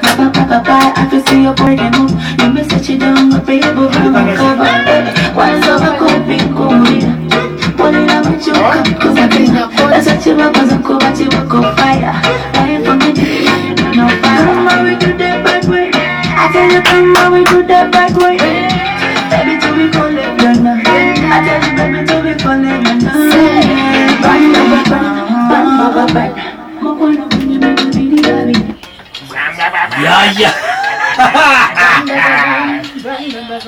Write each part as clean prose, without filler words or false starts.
Ba ba ba ba, I can see your body move. You may set you down, but baby, cover. Kwanza bakubikubira Polina machuka, cause I think that's what you want, cause I'm cool, but you will go fire. Life for me, no fire. Come on, we do that bad way. I tell you, come on, we do that bad way. Baby, to be calling, I tell you, baby, to be calling, Bang, bang, bang, bang, bang, bang. Yaya.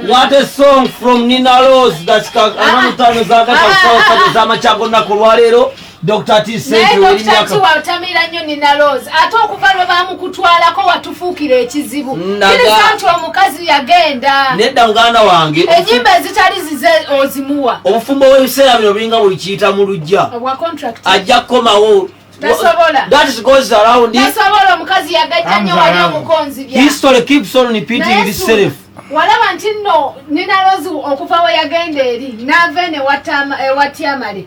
What a song from Nina Rose. Dakika 45 zaakata z'amakya g'olunaku olwaleero. Dr. T Naye Sente Dr. T watamira nnyo Nina Rose, ate okuva lwe bamukutwalako watufuukira ekizibu. Kiriza nti omukazi yagenda. Nedda, muganda wange. Ennyimba ezitali zize ozimuwa. Obufumbo bw'ebiseera bino bulinga buli kiyita mu luggya. Obwa contract. Ajja kukomawo. Tasobola. That goes around. Tasobola, omukazi yagajja nnyo wali omukonzi bya. History keeps on repeating Naye itself. Walaba nti nno Nina Rose okuva we yagenda eri n'ava eno ewatyamale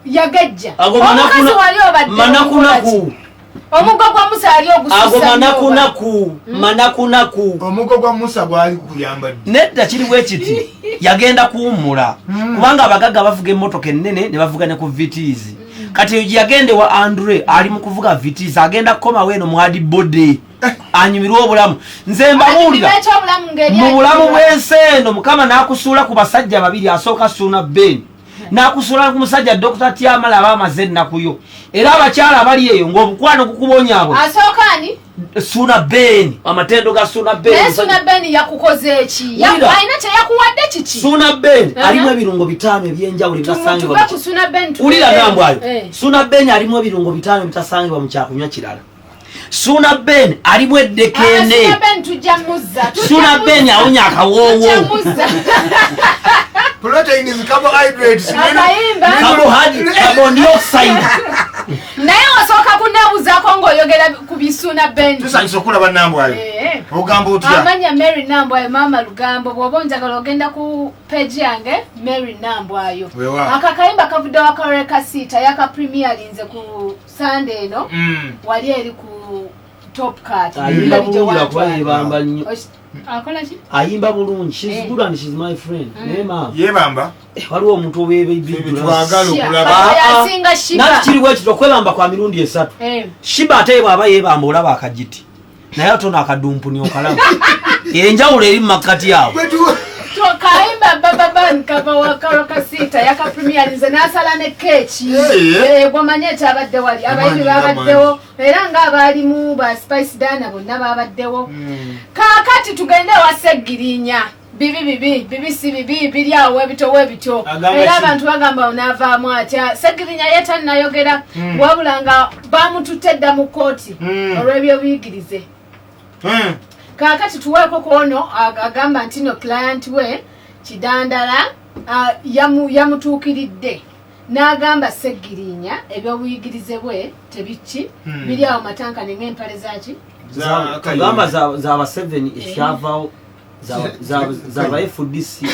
yagejja. Ago Omukazi wali obadde manakunaku. omukola ki? Omuggo gwa Musa ali ogususa Ago nnyo oba? manakunaku, manakunaku. Omuggo gwa Musa gwali kuyamba ddi? Nedda, kiri bwe kiti, yagenda kuwummula kubanga abagagga bavuga emmotoka ennene ne bavuga ne ku Vitz. Kati eyo gye yagenda ewa Andre ali mu kuvuga Vitz, agenda kukomawo eno mu hard body anyumirwe obulamu. Nze mbabuulira, Anyumirwe ekyobulamu ng'eri mu bulamu anyumirwa. bw'ensi eno, Mukama n'akusuula ku basajja babiri, asooka Suuna Ben, n'akusuula ku musajja Dr. Tiamala, aba amaze ennakuyo. Era abakyala abali eyo ng'obukwano gukubonyaabwe. Asooka ani? Suuna Ben, amatendo ga Suuna Ben. Naye Suuna Ben yakukoze eki? Wulira. Alina kye yakuwadde kiki? Suuna Ben alimu ebirungo 5 ebyenjawulo ebitasangibwa Tuve ku Suuna Ben. Wulira nambwayo. Eh. Suuna Ben alimu ebirungo 5 ebitasangibwa mu kyakunywa kirala. Suuna Ben alimu eddekende. Ah, Suuna Ben tujja muzza. Tujja Suuna Ben muzza. awunya akawoowo. Tujja muzza. Proteins, carbohydrates. Akayimba. Carbon dioxide. Naye wasooka kuneebuzaako ng'oyogera ku bisuuna Ben. Tusanyusa okulaba Nambwayo. Eh. Ogamba otya? Amanya Mary Nambwayo, Maama Lugambo. Bw'oba onjagala ogenda ku page yange, Mary Nambwayo. Weewaawo. Aka kayimba kavudde wa Karole Kasita, yaka premierinze ku Sunday eno wali eri ku Top Cat. Ayimba bulungi lwakuba yebamba nnyo. Akola ki? Ayimba bulungi. She's good and she's my friend, naye maama, Yebamba. Waliwo omuntu Twagala okulaba. Yasinga Shiba. Nati kiri bwekito, okwebamba kwa mirundi esatu. Shiba ate bw'aba yeebamba olaba akagiti, naye ate ono akadumpuni okalaba, enjawulo eri mu makkati awo. Kayimba Bababan kava wa Karole Kasita, yaka premierinze n'asala ne keeki. Eh. Gwamanye ekyabadde wali, abayimbi Amanyi, babaddewo, era ng'abaalimu ba Spice Dana bonna babaddewo. Kaakati tugende ewa Seggirinya. Bibi bibi bibi, si bibi biri awo ebito webityo. Agamba Era ki? abantu bagamba onaavaamu atya? Seggirinya ye tannayogera, wabula nga bamututte dda mu kkooti olw'ebyobuyigirize. Kaakati tuweeko ku ono agamba nti no client we Kidandala yamutuukiridde n'agamba Seggirinya ebyobuyigirize bwe tebiki biri awo matankane ng'empale zaki. Gamba zaba 7 ekyavaawo zaba FDC.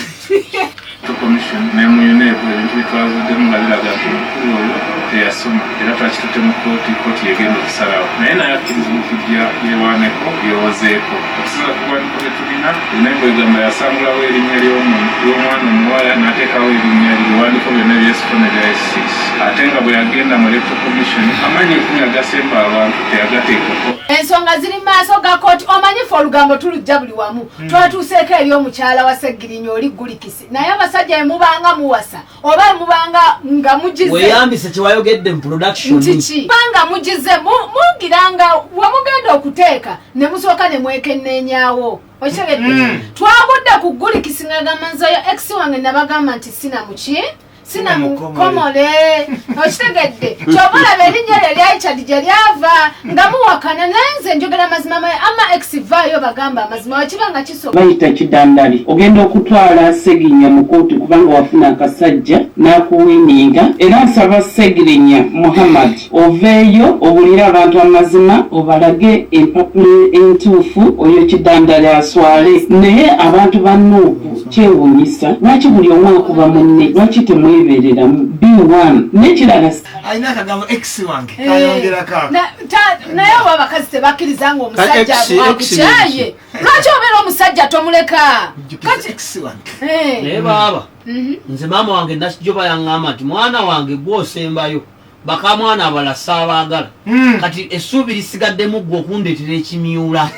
Commission ne mu UNEB, ebintu byetwavuddemu nga biraga nti omukulu oyo teyasoma, era twakitutte mu kooti, kooti yegenda okusalawo, naye naye akkirizibwa okujja yewaaneko yewozeeko. Okusinza ku biwandiiko bye tulina, UNEB egamba yasangulawo erinnya ly'omwana omuwala n'ateekawo erinnya lye, biwandiiko byonna ebya S4 ne bya S6, ate nga bwe yagenda mu Electoral Commission amannya 10 agasemba abantu teyagateekako. Ensonga ziri mu maaso ga kooti. Omanyi fe olugambo tulujja buli wamu. Twatuuseeko eri omukyala wa Seggirinya oli Gulikisi, naye abasajja emubanga muwasa oba emubanga nga mugize. Weyambise kyewayogedde mu production. Nti ki banga mugize mugiranga wemugenda okuteeka ne musooka ne mwekenneenyawo. Okitegedde? Twagudde ku Gulikisi ngagamba nze oyo ex wange, nabagamba nti sinamuki, sinamukomole. Okitegedde? Kyova olaba erinnya lye lya Richard gye lyava nga muwakana, naye nze njogera mazima. Ama ex vaayo bagamba amazima wekiba nga kisoboka. Bayita Kidandali, ogenda okutwala Segirinya mu kooti kubanga wafuna akasajja n'akuwininga. Era nsaba Segirinya Muhammad oveeyo obulire abantu amazima, obalage empapula entuufu, oyo Kidandali aswale. Naye abantu ba NUP kyewuunyisa, lwaki buli omu akuba munne? Lwaki temwebereramu b1 n'ekirala? Alina akagambo ex wange kayongerako ako. Naye oba abakazi tebakkiriza nga omusajja Ex, Akukyaye, lwaki obeera omusajja tomuleka? Jjukiza ex wange. Eh. Naye baaba, nze maama wange Nakijoba yaŋŋamba nti mwana wange gwosembayo, bakamwana abalala saabaagala. Kati essuubi lisigaddemu ggwe okundeetera ekimyula.